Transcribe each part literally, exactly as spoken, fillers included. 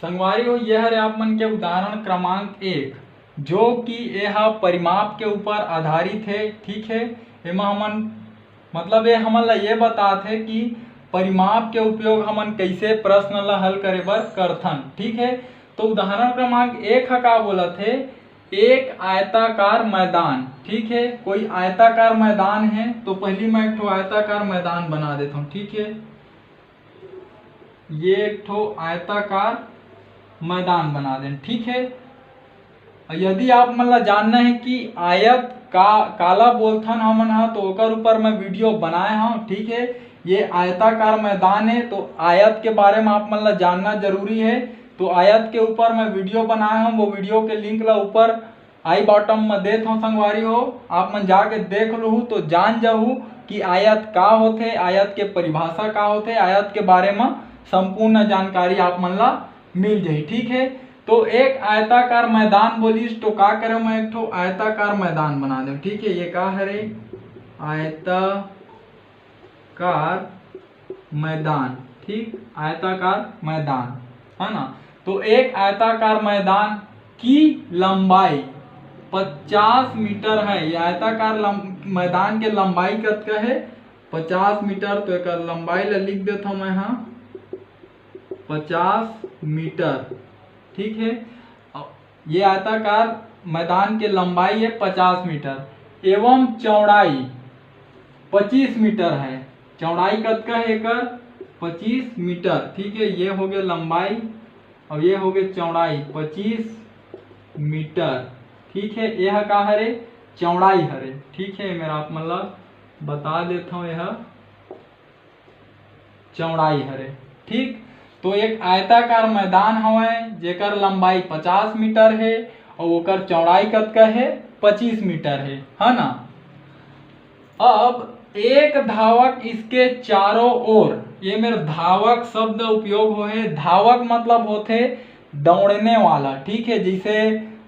संगवारी हो, ये हरे आप मन के उदाहरण क्रमांक एक, जो कि ये हा परिमाप के ऊपर आधारित है। ठीक है, एमा हमन, मतलब, ये हमन ला ये बतात है कि परिमाप के उपयोग हमन कैसे प्रश्न ला हल करे बर करथन। ठीक है, तो उदाहरण क्रमांक एक हा का बोलत है, एक आयताकार मैदान। ठीक है, कोई आयताकार मैदान है, तो पहली मैं एक ठो आयताकार मैदान बना देता हूँ। ठीक है, ये एक ठो आयताकार मैदान बना देन। ठीक है, यदि आप मन ला जानना है कि आयत का, काला बोलथन हमन हा, तो ओकर ऊपर मैं वीडियो बनाए हूँ। ठीक है, ये आयताकार मैदान है, तो आयत के बारे में आप मन ला जानना जरूरी है। तो आयत के ऊपर मैं वीडियो बनाए हूँ, वो वीडियो के लिंक ला ऊपर आई बॉटम में देत हूँ संगवारी हो, आप मन जाके देख लूहू तो जान जाहू कि आयत का होथे, आयत के परिभाषा का होथे, आयत के बारे में संपूर्ण जानकारी आप मन ला मिल जाही। ठीक है, तो एक आयताकार मैदान बोलिस, तो का करे, मैं एक ठो आयताकार मैदान बना देव। ठीक है, ये का हरे, आयताकार मैदान। ठीक, आयताकार मैदान है ना, तो एक आयताकार मैदान की लंबाई पचास मीटर है। ये आयताकार लम-, मैदान के लंबाई कतका है? पचास मीटर। तो एक लंबाई ला लिख देता हूँ मैं, हाँ, पचास मीटर। ठीक है, ये आयताकार मैदान के लंबाई है पचास मीटर एवं चौड़ाई पच्चीस मीटर है। चौड़ाई कतका है एकर? पच्चीस मीटर। ठीक है, ये हो गए लंबाई और ये हो गए चौड़ाई पच्चीस मीटर। ठीक है, यह का हरे? चौड़ाई हरे। ठीक है, मेरा आप मतलब बता देता हूँ, यह चौड़ाई हरे। ठीक, तो एक आयताकार मैदान हवय जेकर लंबाई पचास मीटर है और ओकर चौड़ाई कतका है? पच्चीस मीटर है, है ना। अब एक धावक इसके चारों ओर, ये मेर धावक शब्द उपयोग होहे। धावक मतलब होथे दौड़ने वाला। ठीक है, जैसे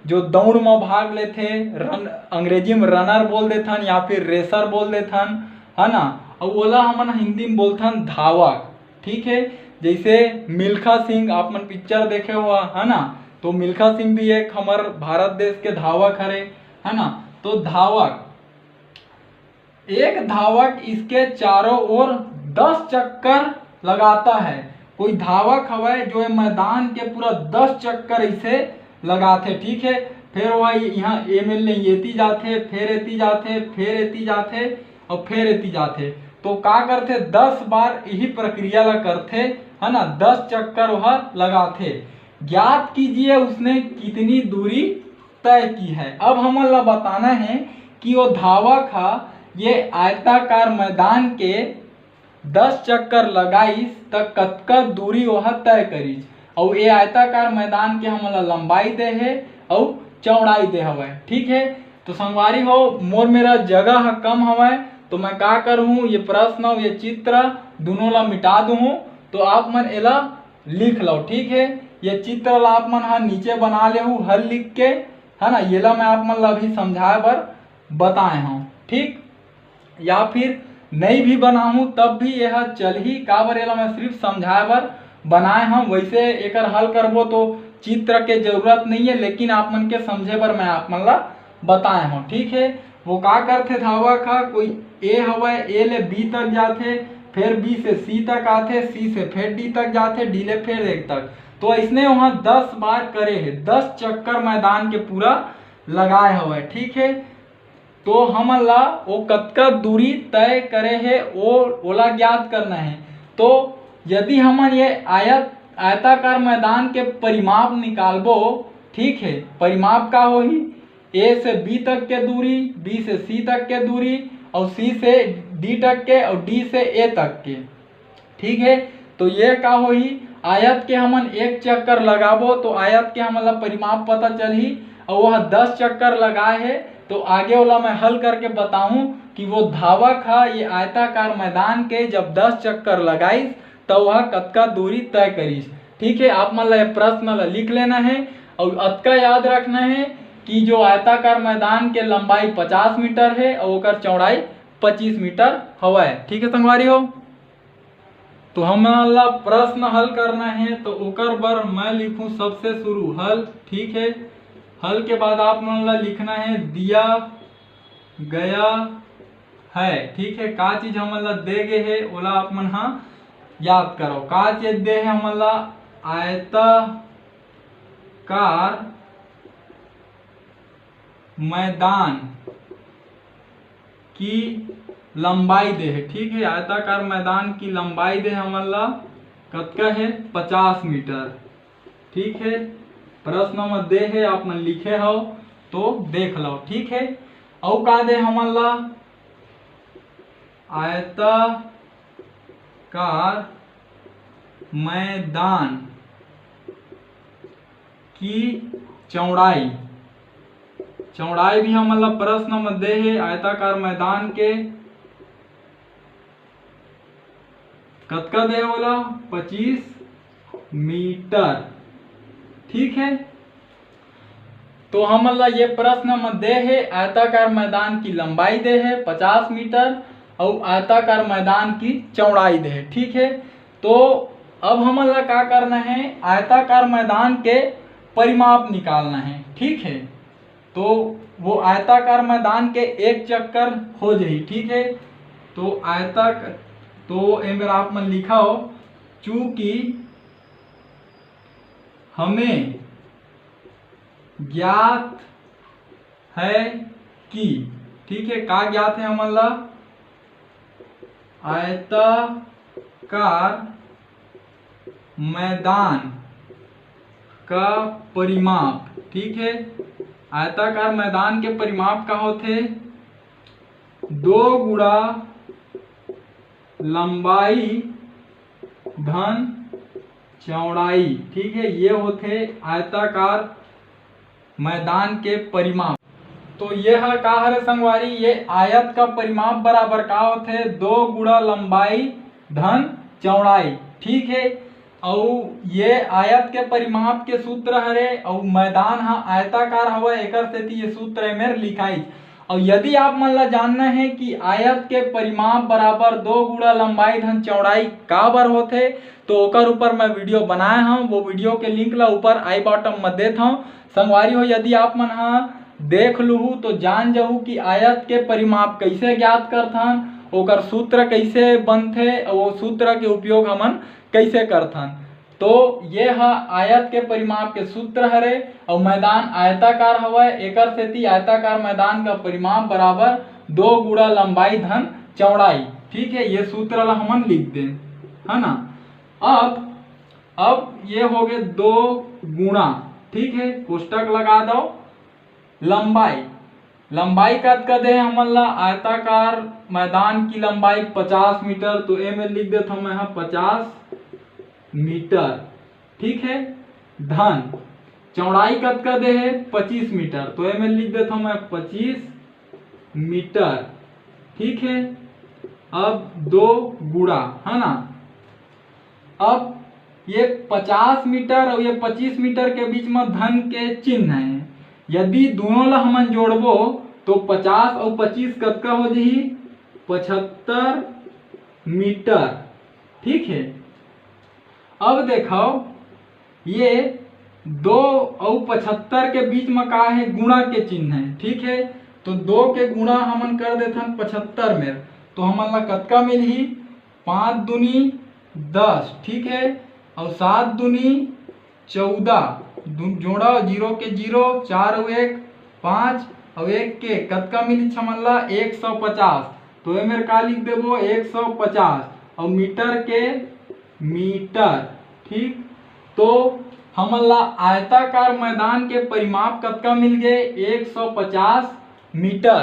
जो दौड़ में भाग लेथे, रन, अंग्रेजी में रनर बोल देथन या फिर रेसर बोल देथन, है ना। और ओला हमन हिंदी में बोलथन धावक। ठीक है, जैसे मिल्खा सिंह, आप मन पिक्चर देखे हुआ है ना, तो मिल्खा सिंह भी एक हमर भारत देश के धावक हरे, है ना। तो धावक, एक धावक इसके चारों ओर दस चक्कर लगाता है। कोई धावक हवय जो ये मैदान के पूरा दस चक्कर इसे लगाथे। ठीक है, फिर वह यहाँ एम एल ए एती जाथे, फिर एती जाथे, फिर एती जाथे और फिर एती जाथे। तो का करथे, दस बार यही प्रक्रिया ला करथे, है ना, दस चक्कर वह लगाथे। ज्ञात कीजिए उसने कितनी दूरी तय की है। अब हमन ला बताना है कि वो धावक हा ये आयताकार मैदान के दस चक्कर लगाइस त कतका दूरी ओह तय करिस, अउ ये आयताकार मैदान के हमन ला लंबाई दे हे अउ चौड़ाई दे हवय। ठीक है, तो संगवारी हो, मोर मेरा जगह ह कम हवय, तो मैं का करहूँ, ये प्रश्न अउ ये चित्र दोनों ला मिटा दूहूँ। तो आप मन एला लिख लो। ठीक है, ये चित्र ला आप मन ह नीचे बना लेहू हल लिख के, है ना। येला मैं आप मन ला अभी समझाए बर बताए हूँ। ठीक, या फिर नहीं भी बनाहूँ तब भी यह चलही, काबर एला मैं सिर्फ समझाए बर बनाए हूँ। वैसे एकर हल करबो तो चित्र के जरूरत नहीं है, लेकिन आप मन के समझे बर मैं आप मन ला बताए हूँ। ठीक है, वो का करथे धावक ह, कोई ए हवय, ए ले बी तक जाथे, फिर बी से सी तक आथे, सी से फिर डी तक जाथे, डी ले फिर ए तक। तो ऐसने वहाँ दस बार करे हे, दस चक्कर मैदान के पूरा लगाए हवय। ठीक है, तो हमन ला वो कतका दूरी तय करे हे, वो, ओला ज्ञात करना है। तो यदि हमन ये आयत, आयताकार मैदान के परिमाप निकालबो, ठीक है, परिमाप का होही? ए से बी तक के दूरी, बी से सी तक के दूरी, और सी से डी तक के, और डी से ए तक के। ठीक है, तो ये का होही, आयत के हमन एक चक्कर लगाबो तो आयत के हमन ला परिमाप पता चलही, और वह दस चक्कर लगाए हे। तो आगे वाला मैं हल करके बताऊं कि वो धावक हा ये आयताकार मैदान के जब दस चक्कर लगाइस, तो वह कतका दूरी तय करिस। ठीक है, आप मन ला ये प्रश्न ला लिख लेना है और अतका याद रखना है कि जो आयताकार मैदान के लंबाई पचास मीटर है और ओकर चौड़ाई पच्चीस मीटर हवय। ठीक है संगवारी हो। तो हमन ला प्रश्न हल करना है, तो ओकर बर मैं लिखूं सबसे शुरू हल। ठीक है, हल के बाद आप मन ला लिखना है दिया गया है। ठीक है, का चीज हमन ला दे गे हे, ओला आप मन हा याद करो। का चीज दे हे हमन ला? आयताकार मैदान की लंबाई दे हे। ठीक है, आयताकार मैदान की लंबाई दे हे हमन ला, कतका हे? पचास मीटर। ठीक है, प्रश्न में दे हे, आप मन लिखे हो तो देख लो। ठीक है, अउ का दे हमन ला? आयताकार मैदान की चौड़ाई, चौड़ाई भी हमन ला प्रश्न में दे हे, आयताकार मैदान के कतका दे हे ओला? पच्चीस मीटर। ठीक है, तो हमन ला ये प्रश्न में दे हे, आयताकार मैदान की लंबाई दे हे पचास मीटर, अउ आयताकार मैदान की चौड़ाई दे हे। ठीक है, तो अब हमन ला का करना है? आयताकार मैदान के परिमाप निकालना है। ठीक है, तो वो आयताकार मैदान के एक चक्कर हो जाही। ठीक है, तो आयताक तो ए मेर आप मन लिखा हो, चूंकि हमें ज्ञात है कि, ठीक है, का ज्ञात है हमन ला? आयताकार मैदान का परिमाप। ठीक है, आयताकार मैदान के परिमाप का होथे? दो गुणा लंबाई धन चौड़ाई। ठीक है, ये होथे आयताकार मैदान के परिमाप। तो ये ह का हरे संगवारी, ये आयत का परिमाप बराबर का होथे? दो गुणा लंबाई धन चौड़ाई। ठीक है, अउ ये आयत के परिमाप के सूत्र हरे, अउ मैदान ह आयताकार हवय, एकर सेती ये सूत्र ए मेर लिखाइस। अउ यदि आप मन ला जानना है कि आयत के परिमाप बराबर दो गुणा लंबाई धन चौड़ाई काबर होथे, तो ओकर ऊपर मैं वीडियो बनाए हव। वो वीडियो के लिंक ला ऊपर आई बॉटम में देत हव। संगवारी हो, यदि आप मन ह देख लुहू तो जान जहू कि आयत के परिमाप कैसे ज्ञात करथन, ओकर सूत्र कैसे बनथे, वो सूत्र के उपयोग हमन कैसे करथन। तो ये ह आयत के परिमाप के सूत्र हरे, अउ मैदान आयताकार हवय, एकर सेती आयताकार मैदान का परिमाप बराबर दो गुणा लंबाई धन चौड़ाई। ठीक है, ये सूत्र ला हमन लिख देन, है ना। अब अब ये हो गए दो गुणा, ठीक है, कोष्टक लगा दो। लंबाई, लंबाई कतका दे हे हमन ला? आयताकार मैदान की लंबाई पचास मीटर, तो ए में लिख देत हूँ मैं ह पचास मीटर। ठीक है, धन चौड़ाई कतका दे हे? पच्चीस मीटर, तो ए में लिख देत हूँ मैं पच्चीस मीटर। ठीक है, अब दो गुणा, है ना, अब ये पचास मीटर और ये पच्चीस मीटर के बीच में धन के चिन्ह है। यदि दोनों ला हमन जोड़बो तो पचास और पच्चीस कतका हो जाही? पचहत्तर मीटर। ठीक है, अब देखो, ये दो और पचहत्तर के बीच में का है? गुणा के चिन्ह है। ठीक है, तो दो के गुणा हमन कर देथन पचहत्तर में, तो हमन ला कतका मिलही? पाँच दूनी दस, ठीक है, और सात दूनी चौदह, दू-, जोड़ा जीरो के जीरो, चार और एक पाँच, और एक के कतका मिली हमन ला? एक सौ पचास। तो ए मेर का लिख देबो? एक सौ पचास। और मीटर के मीटर। ठीक, तो हमन ला आयताकार मैदान के परिमाप कतका मिल गए? एक सौ पचास मीटर।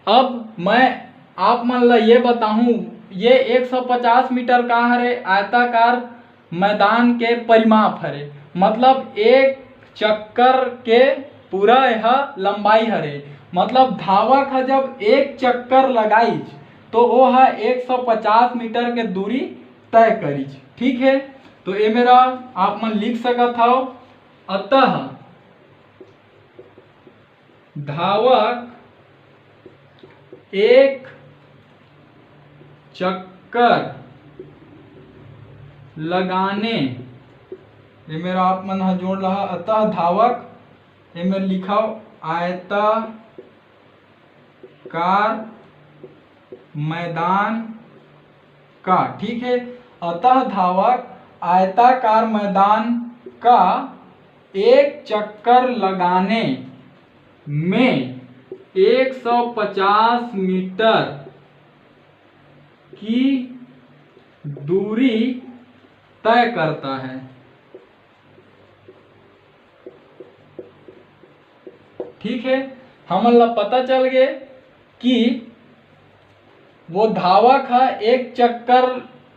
अब मैं आप मन ला ये बताहूँ, ये एक सौ पचास मीटर का हरे? आयताकार मैदान के परिमाप हरे, मतलब एक चक्कर के पूरा यह लंबाई हरे। मतलब धावक ह जब एक चक्कर लगाइच तो वो ह एक सौ पचास मीटर के दूरी तय करिच। ठीक है, तो ये मेरा आप मन लिख सकत हव। अतः धावक एक चक्कर लगाने, ये मेर आप मन ह जोड़ लहा, अतः धावक, ये मेर लिखव आयताकार मैदान का, ठीक है। अतः धावक आयताकार मैदान का एक चक्कर लगाने में एक सौ पचास मीटर की दूरी तय करता है। ठीक है, हमन ला पता चल गए कि वो धावक ह एक चक्कर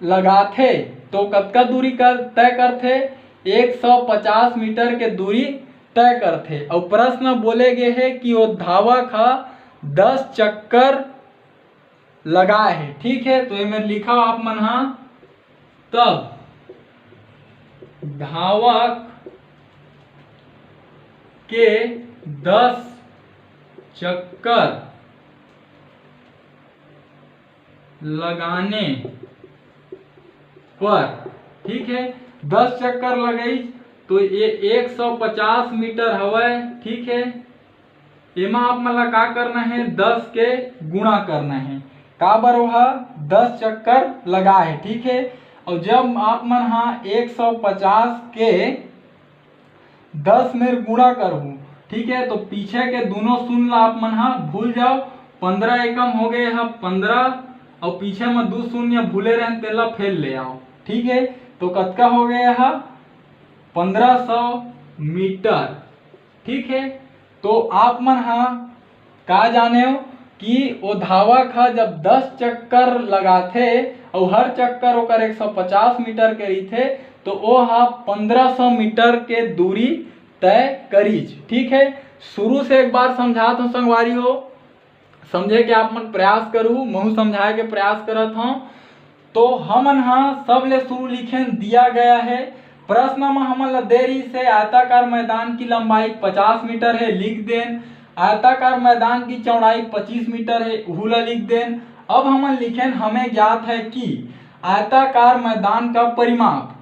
लगाथे तो कतका दूरी कर, तय करथे? एक सौ पचास मीटर के दूरी तय करथे। अउ प्रश्न बोले गे हे कि वो धावक ह दस चक्कर लगाए हे, ठीक है। तो एमे लिखा आप मन हा, तब धावक के दस चक्कर लगाने पर, ठीक है, दस चक्कर लगाई तो ये एक सौ पचास मीटर हवय, ठीक है। एमा आप मन ला का करना है, दस के गुणा करना है। काबर ओहा दस चक्कर लगा है, ठीक है। और जब आप मन हा एक सौ पचास के दस मेर गुणा करहू, ठीक है, तो पीछे के दोनों शून्य ला आप मन हा भूल जाओ। पंद्रह एकम हो गए हा पंद्रह, और पीछे में दो शून्य भूले रहन तेला फेर ले आओ, ठीक है। तो कतका हो गए हा? पंद्रह सौ मीटर, ठीक है। तो आप मन हा का जानेव कि ओ धावक ह जब दस चक्कर लगाथे अउ हर चक्कर ओकर एक सौ पचास मीटर के रहिथे, तो ओ ह पंद्रह सौ मीटर के दूरी तय करीच। ठीक है, शुरू से एक बार समझात हूँ संगवारी हो, समझे के आप मन प्रयास करू, महू समझाए के प्रयास करत हूँ। तो हमन हा सबले शुरू लिखेन दिया गया है। प्रश्न म हमन ला दे रहिस हे आयताकार मैदान की लंबाई पचास मीटर है, लिख देन। आयताकार मैदान की चौड़ाई पच्चीस मीटर है, उहू ला लिख देन। अब हमन लिखेन, हमें ज्ञात है कि आयताकार मैदान का परिमाप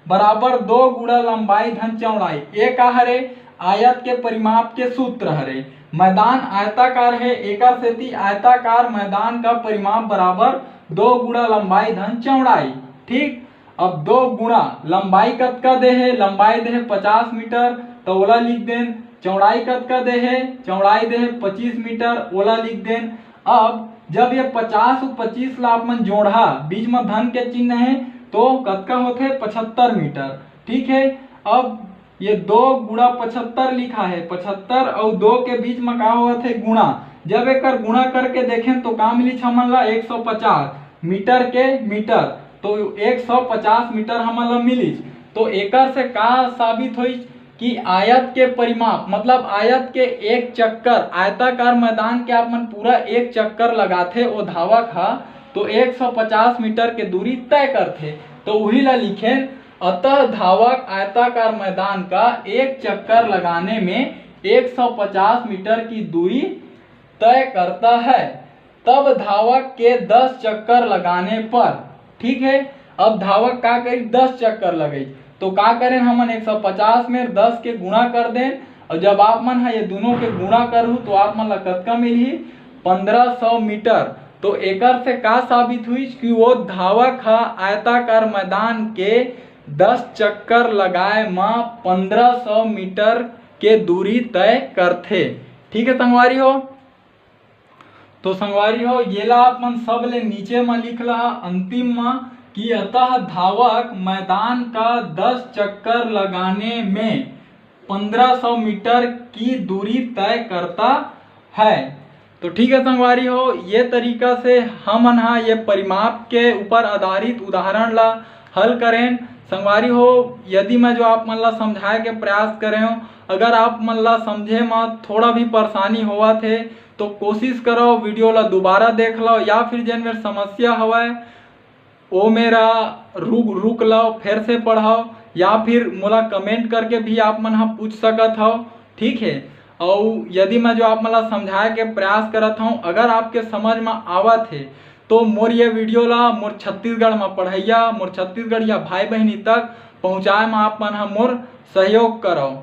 बराबर दो गुणा लंबाई धन चौड़ाई। ये का हरे? आयत के परिमाप के सूत्र हरे। मैदान आयताकार है, एकर सेती आयताकार मैदान का परिमाप बराबर दो गुणा लंबाई धन चौड़ाई। ठीक, अब दो गुणा लंबाई कतका दे हे? लंबाई दे हे पचास मीटर, तो ओला लिख देन। चौड़ाई कतका दे हे? चौड़ाई दे हे पच्चीस मीटर, ओला लिख देन। अब जब ये पचास अउ पच्चीस ला आप मन जोड़हा, बीच में धन के चिन्ह हे, तो कतका होथे? पचहत्तर मीटर। ठीक है, अब ये दो गुणा पचहत्तर लिखा है, पचहत्तर अउ दो के बीच में का होवत हे? गुणा। जब एकर गुणा करके देखें तो का मिलिस हमन ला? एक सौ पचास मीटर के मीटर, तो एक सौ पचास मीटर हमन ला मिलिस। तो एकर से का साबित होइस कि आयत के परिमाप, मतलब आयत के एक चक्कर, आयताकार मैदान के आप मन पूरा एक चक्कर लगाथे ओ धावक हा, तो एक सौ पचास मीटर के दूरी तय करथे। तो उही ला लिखेन, अतः धावक आयताकार मैदान का एक चक्कर लगाने में एक सौ पचास मीटर की दूरी तय करता है। तब धावक के दस चक्कर लगाने पर, ठीक है, अब धावक का करी? दस चक्कर लगाई। तो का करें हमन? एक सौ पचास में दस के गुणा कर दें, और जब आप मन हा ये दोनों के गुणा करहू तो आप मन ला कतका मिलही? पंद्रह सौ मीटर। तो एकर से का साबित हुई कि वो धावक हा आयताकार मैदान के दस चक्कर लगाए म पंद्रह सौ मीटर के दूरी तय करथे। ठीक है संगवारी हो, तो संगवारी हो, येला आप मन सब ले नीचे म लिख लहा अंतिम म कि अतः धावक मैदान का दस चक्कर लगाने में पंद्रह सौ मीटर की दूरी तय करता है। तो ठीक है संगवारी हो, ये तरीका से हमन हा ये परिमाप के ऊपर आधारित उदाहरण ला हल करेन। संगवारी हो, यदि मैं जो आप मन ला समझाए के प्रयास करे हूँ, अगर आप मन ला समझे म थोड़ा भी परेशानी होवत हे तो कोशिश करो वीडियो ला दोबारा देख लो, या फिर जेन मेर समस्या हवय ओ मेरा रुक रुक लो, फिर से पढ़ो, या फिर मोला कमेंट करके भी आप मन ह पूछ सकत हो। ठीक है, और यदि मैं जो आप मन ला समझाए के प्रयास करत हूँ, अगर आपके समझ में आवत है तो मोर ये वीडियो ला मोर छत्तीसगढ़ म पढ़इया, मोर छत्तीसगढ़िया भाई बहिनी तक पहुँचाए म आप मन ह मोर सहयोग करव।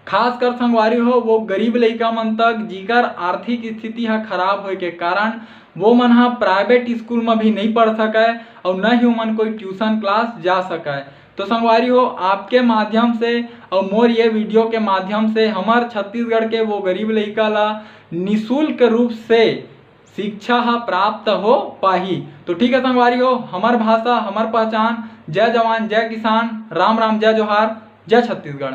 खासकर संगवारी हो, वो गरीब लइका मन तक, जिकर आर्थिक स्थिति ह खराब होए के कारण वो मन ह प्राइवेट स्कूल म भी नहीं पढ़ सकय अउ न ही ओमन कोई ट्यूशन क्लास जा सकय। तो संगवारी हो, आपके माध्यम से अउ मोर ये वीडियो के माध्यम से हमर छत्तीसगढ़ के वो गरीब लइका ला निशुल्क रूप से शिक्षा ह प्राप्त हो पाही। तो ठीक है संगवारी हो, हमर भाषा, हमर पहचान। जय जवान, जय किसान, राम राम, जय जोहार, जय छत्तीसगढ़।